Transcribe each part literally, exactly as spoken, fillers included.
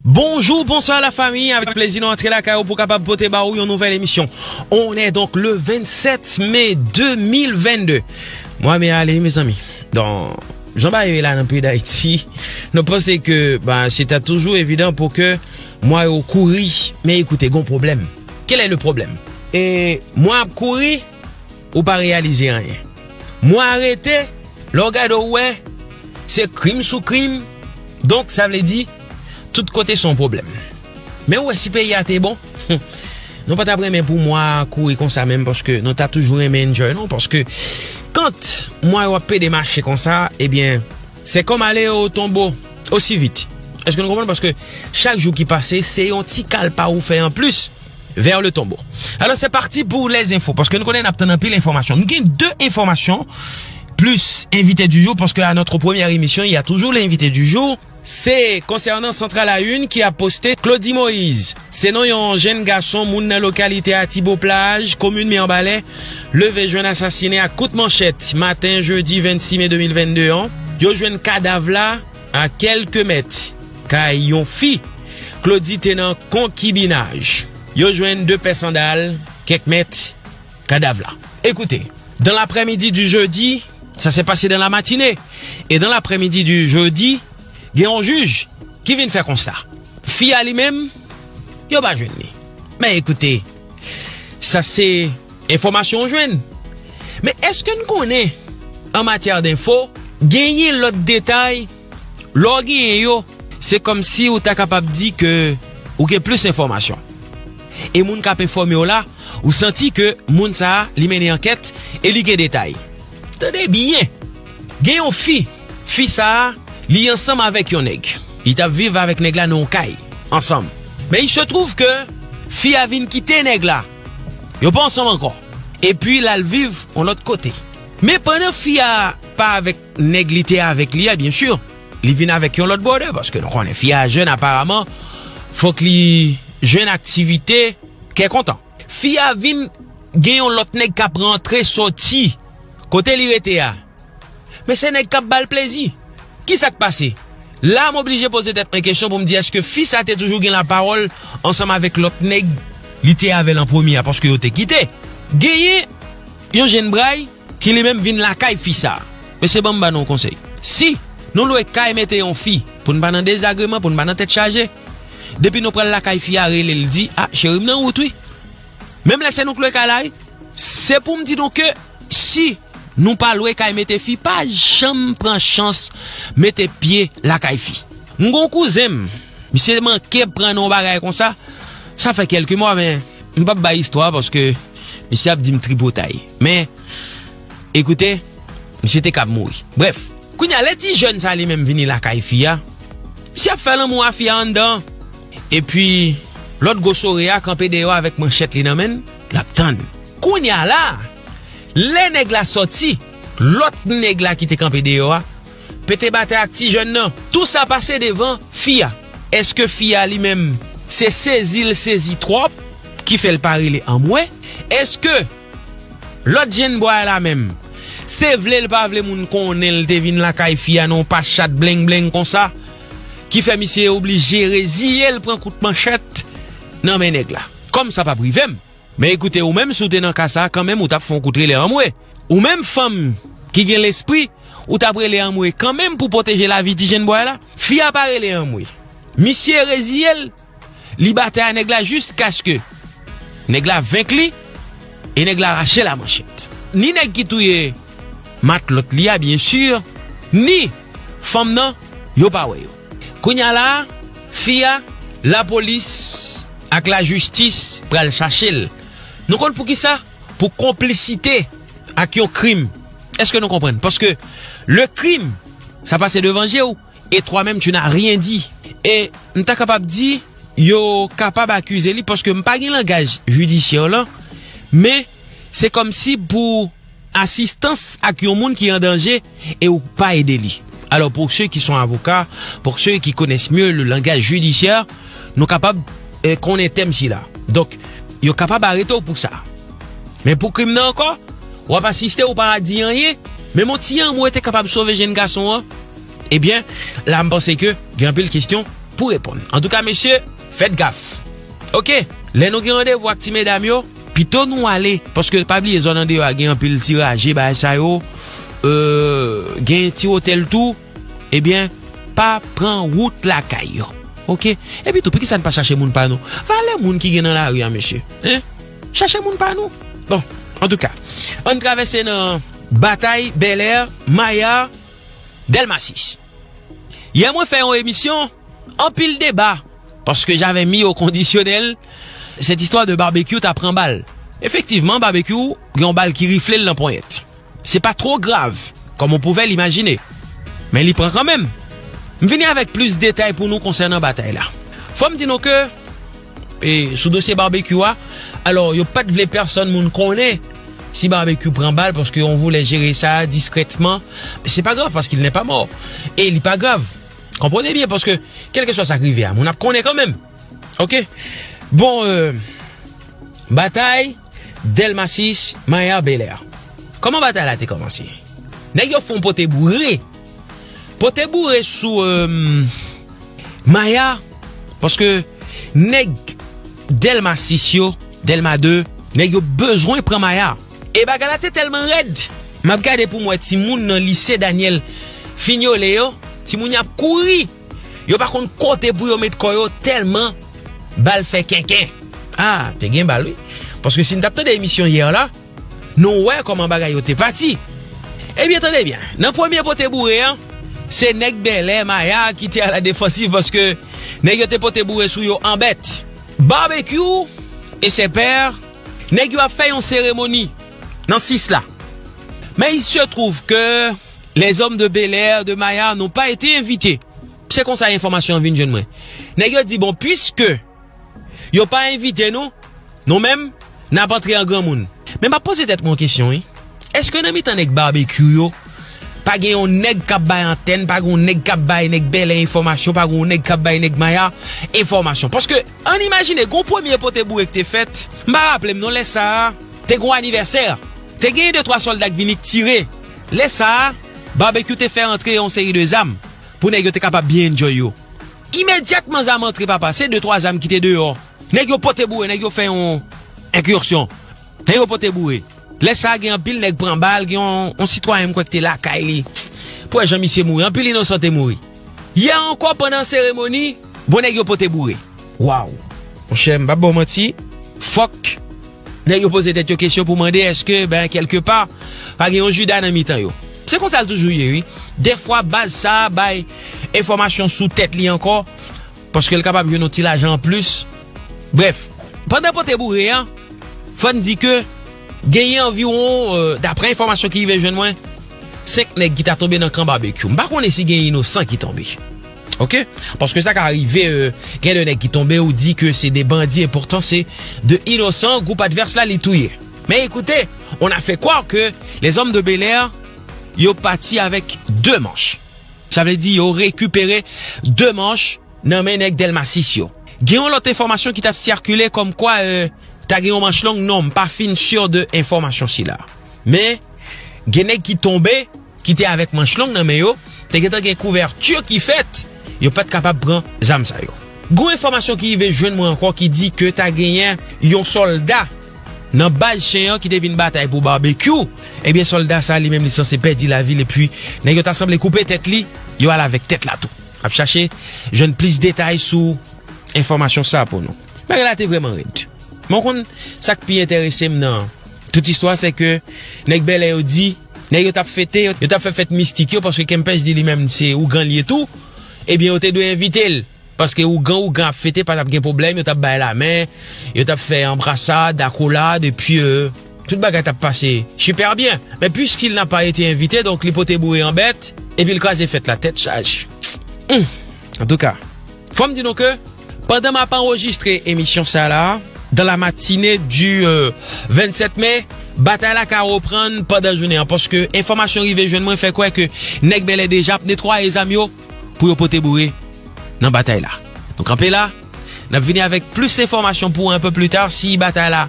Bonjou, bonswa la fami, avèk plezi nou antre lakay ou pou kapab pote ba ou yon nouvèl emisyon. On est donc le vingt-sept mai deux mille vingt-deux. Mwa me ale, mezanmi. Donk, jan bagay yo ye la nan peyi Dayiti, nou panse ke, ba, se ta toujou evidan pou ke mwa yo kouri. Men ekoute, gon pwoblèm. Quel est le problème? E mwa ap kouri, ou pa reyalize anyen. Mwa arete, lè w gade w wè, se krim sou krim. Donk, sa vle di, tout kote se yon pwoblèm. Men ou wè, si peyi a te bon, nou pa t ap renmen pou mwa kouri konsa menm, paske nou ta toujou renmen enjoy, non? Paske, quand mwa yo ap pede mache konsa, ebyen, c'est comme aller au tombeau aussi vite. Èske nou konprann? Paske chak jou ki pase, se yon ti kal pa ou fè anplis vers le tombeau. Alors, c'est parti pour les infos, paske nou konnen n ap tann anpil enfòmasyon. Nou gen de enfòmasyon, plus invité du jour, paske à notre première émission, il y a toujours l'invité du jour. Se konsènan Central à Une ki ap poste Claudy Moïse. Se non yon jenn gason, moun nan lokalite Atibo Plaj, komin Mibalè, leve jwenn asasinen ak kout manchèt maten jedi vennsis me de mil vennde an. Yo jwenn kadav la a kèlke mèt kay yon fi Claudy te nan konkibinaj. Yo jwenn de pè sandal kèk mèt kadav la. Écoutez, dans l'après-midi du jeudi, ça s'est passé dans la matinée, et dans l'après-midi du jeudi, gen yon jij ki vin fè konsta. Fi a li menm, yo pa jwenn li. Men ekoute, sa se enfòmasyon w jwenn. Men èske n konnen, an matyè denfo, genyen lòt detay? Lè w genyen yo, se kòmsi ou ta kapab di ke ou gen plis enfòmasyon. E moun k ap enfòme w la, ou santi ke moun sa a, li mennen ankèt e li gen detay. Tande byen. Gen yon fi. Fi sa a, li ansanm avèk yon nèg. Li t ap viv avèk nèg la nan yon kay, ansanm. Men il se trouve ke fi a vin kite nèg la. Yo pa ansanm ankò. Epi l al viv yon lòt kote. Men pandan fi a pa avèk nèg li te avèk li a, byen si, li vin avèk yon lòt brother, paske nou konnen fi a jèn aparaman, fòk li jwenn aktivite, kè kontan. Fi a vin gen yon lòt nèg k ap rantre soti kote li rete a. Men se nèg k ap ba l plezi. Ki sa k pase? La, m oblije poze tèt mwen kesyon pou m di, èske fi sa te toujou gen lapawòl ansanm avèk lòt nèg li te avè l an premye a, paske yo te kite? Genyen yon jèn bray ki li menm vin lakay fi sa a. Mesye, ban m ba nou yon konsèy. Si nou lwe kay mete yon fi, pou n pa nan dezagreman, pou n pa nan tèt chaje, depi nou pral lakay fi a, rele l, di, "A, cheri m nan wout wi." Menm lè se nou k lwe kay la wi. Se pou m di nou ke si nou pa lwe kay mete fi, pa janm pran chans mete pye lakay fi. M gon kouzen m, misye manke pran nan yon bagay konsa. Sa fè kèlke mwa, men m p ap bay istwa paske misye ap di m tripotay. Men, ekoute, misye te kab mouri. Brèf, kounye a, lè ti jèn sa li menm vini lakay fi a, misye ap fè lanmou a fi a anndan. Epi, lòt gwo sore a kanpe deyò avèk manchèt li nan men l, l ap tann. Kounye a la, lè nèg la sòti, lòt nèg la ki te kanpe deyò a, pete batay ak ti jèn nan. Tou sa pase devan fi a. Èske fi a li menm, se sezi l sezi twòp ki fè l pa rele anmwe? Èske lòt jèn bway la menm, se vle l pa vle moun konnen l te vin lakay fi a nan yon pachat blengblenng konsa, ki fè misye oblije reziye l pran kout manchèt nan men nèg la? Kòm sa p ap rive m. Men ekoute, ou menm, si w te nan ka sa a, kanmenm, ou t ap fè yon kout rele anmwe. Ou menm, fanm ki gen lespri, ou t ap rele anmwe kanmenm pou pwoteje lavi ti jèn bway la. Fi a pa rele anmwe. Misye reziye l, li batay a nèg la jiskaske nèg la venk li e nèg la rache l a manchèt. Ni nèg ki touye matlòt li a, byen si, ni fanm nan, yo pa wè yo. Kounye a la a, fi a, lapolis ak lajistis pral chache l. Nou konn poukisa? Pou konplisite ak yon krim. Èske nou konprann? Paske le crime, ça passe devant je w, et toi-même, tu n'as rien dit. E m ta kapab di, yo kapab akize li paske m pa gen langaj jidisyè lan, men se kòmsi pou asistans ak yon moun ki an danje e ou pa ede li. Alors, pour ceux qui sont avocats, pour ceux qui connaissent mieux le langage judiciaire, nou kapab, eh, konnen tèm sila. Donk, yo kapab arete w pou sa. Men pou krim nan ankò, w ap asiste, ou pa di anyen, menm yon ti anmwe te kapab sove jèn gason an. Ebyen, la m panse ke gen anpil kesyon pou reponn. Antouka, mesye, fèt gaf. Oke, lè nou gen randevou ak ti medam yo, pito nou ale, paske pa bliye zòn andeyò a gen anpil ti raje, bagay sa yo, euh, gen ti otèl tou, ebyen, pa pran wout lakay yo. Oke? Epi tou, poukisa n pa chache moun pa nou? Valè moun ki gen nan lari a, mesye. Hein? Chache moun pa nou. Bon, antouka, ann travèse nan batay Bèlè, Maya, Dèlma sis. Yè mwen fè yon emisyon, anpil deba, paske j'avais mis au conditionnel cette histoire de Barbecue ta pran bal. Efektivman, Barbecue gen yon bal ki rifle l nan ponyèt. Se pa twò grav, kòm on pouvè limajine. Men li pran kanmenm. M vini avèk plis detay pou nou konsènan batay la. Fò m di nou ke, e, sou dosye Barbecue a, alò, yo pa t vle pèsonn moun konnen si Barbecue pran bal, paske on voulait gérer ça discrètement. Se pa grav, paske il n'est pas mort. E li pa grav. Konprann byen, paske, kèlkeswa sa k rive a, moun ap konnen kanmenm. Oke? Bon, euh, batay Dèlma sis, Maya, Bèlè. Kòman batay la te kòmanse? Nèg yo fè yon pote boure. Pote boure sou, euh, Maya, paske nèg Dèlma sis yo, Dèlma de, nèg yo bezwen pran Maya. E bagay la te tèlman rèd. M ap gade pou m wè timoun nan lise Daniel Fignolé yo, timoun y ap kouri. Yo pa konn kote pou yo met kò yo tèlman bal fè kenken. Ah, te gen bal, wi. Paske si n t ap tande emisyon yè la, nou wè kòman bagay yo te pati. Ebyen, tande byen. Nan premye pote boure an, se nèg Bèlè, Maya, ki te a la defansiv paske nèg yo te pote boure sou yo an bèt. Barbecue et ses pairs, nèg yo ap fè yon seremoni nan sis la. Mais il se trouve que les hommes de Bel Air, de Maya, n'ont pas été invités. Se konsa enfòmasyon an vin jwenn mwen. Nèg yo di, bon, piske yo pa envite nou, nou menm, n ap antre an granmoun. Men m ap poze tèt mwen yon kesyon, wi. Èske nan mitan nèg Barbecue yo, pa gen yon nèg k ap bay antèn, pa gen yon nèg k ap bay nèg Bèlè enfòmasyon, pa gen yon nèg k ap bay nèg Maya enfòmasyon? Paske, ann imajine, gon premye pote boure ki te fèt, m pa raple m non, lè sa a, te gon anivèsè. Te gen de twa sòlda k vini tire. Lè sa a, Barbecue te fè antre yon seri de zam pou nèg yo te kapab byen enjoy yo. Imedyatman zam antre, papa, se de twa zam ki te deyò. Nèg yo pote boure, nèg yo fè yon enkisyon. Nèg yo pote boure. Lè sa a, gen anpil nèg pran bal, gen yon, yon sitwayen m kwè ki te lakay li. Pou wè jan misye mouri, anpil inosan te mouri. Yè ankò, pandan seremoni, bon, nèg yo pote boure. Waw! Monchè, m p ap ba w manti, fòk nèg yo poze tèt yo kesyon pou mande èske, ben, kèlkepa, pa gen yon Jida nan mitan yo. Se konsa l toujou ye, wi. Dèfwa, baz sa a bay enfòmasyon sou tèt li ankò, paske l kapab jwenn yon ti lajan anplis. Brèf, pandan pote boure a, fò n di ke genyen anviwon, euh, daprè enfòmasyon ki rive jwenn mwen, senk nèg ki ta tonbe nan kan Barbecue. M pa konnen si gen inosan ki tonbe. Oke? Paske sa ka rive, euh, gen de nèg ki tonbe ou di ke se de bandi, e poutan se de inosan gwoup advès la li touye. Men ekoute, on a fait croire que les hommes de Bel Air, yo pati avèk de manch. Sa vle di yo rekipere de manch nan men nèg Dèlma sis yo. Gen yon lòt enfòmasyon ki t ap sikile kòmkwa, euh, ta gen yon manch long, non, m pa fin si de enfòmasyon sila. Men, gen nèg ki tonbe, ki te avèk manch long nan men yo, te gentan gen kouvèti ki fèt, yo pa t kapab pran zam sa yo. Gon enfòmasyon ki rive jwenn mwen ankò ki di ke ta genyen yon sòlda nan baz chen an ki te vin batay pou Barbecue. Ebyen, sòlda sa li menm li sanse pèdi lavi l epi nèg yo ta sanble koupe tèt li, yo al avèk tèt la tou. Ap chache jwenn plis detay sou enfòmasyon sa pou nou. Bagay la te vrèman rèd. Men w konn sa k pi enterese m nan tout istwa, se ke nèg Bèlè yo di, nèg yo t ap fete, yo t ap fè fèt mistik yo, paske Kempès di li menm se ougan l ye tou, ebyen yo te dwe envite l, paske ougan, ougan ap fete, pa t ap gen pwoblèm, yo t ap bay lamen, yo t ap fè anbrasad, akolad, epi, euh, tout bagay t ap pase super byen. Men puisqu'il n'a pas été invité, donk li pote boure an bèt, epi l kraze fèt la, tèt chaje. Hum. Antouka, fò m di nou ke, pandan m ap anrejistre emisyon sa la, dans la matinée du, euh, vingt-sept mai, batay la ka reprann pandan jounen an, paske enfòmasyon rive jwenn mwen fè kwè ke nèg Bèlè deja ap netwaye zam yo pou yo pote boure nan batay la. Nou kanpe la, n ap vini avèk plis enfòmasyon pou un peu plus tard si batay la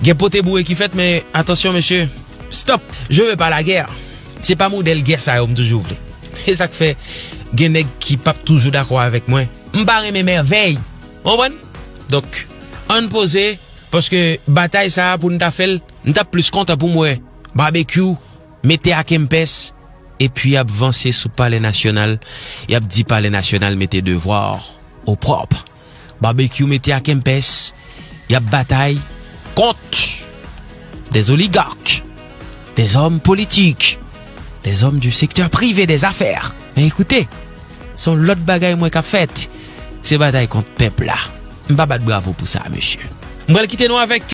gen pote boure ki fèt, men atansyon mesye, stop, je veux pas la guerre. Se pa modèl gè sa yo m toujou vle. E sa k fè gen nèg ki p ap toujou dakò avèk mwen. M pa renmen mèvèy. Ou konprann? Donk, ann poze, paske batay sa a pou n ta fè l, m t ap plis kontan pou m wè Babekyou mete a Kempès, epi y ap vanse sou Palè Nasyonal, y ap di Palè Nasyonal mete devwa o pwòp. Babekyou mete a Kempès, y ap batay kont des oligarques, des hommes politiques, des hommes du secteur privé des affaires. Men ekoute, se yon lòt bagay mwen k ap fèt. Se batay kont pèp la. M pa bat bravo pou sa, mesye. M pral kite nou avèk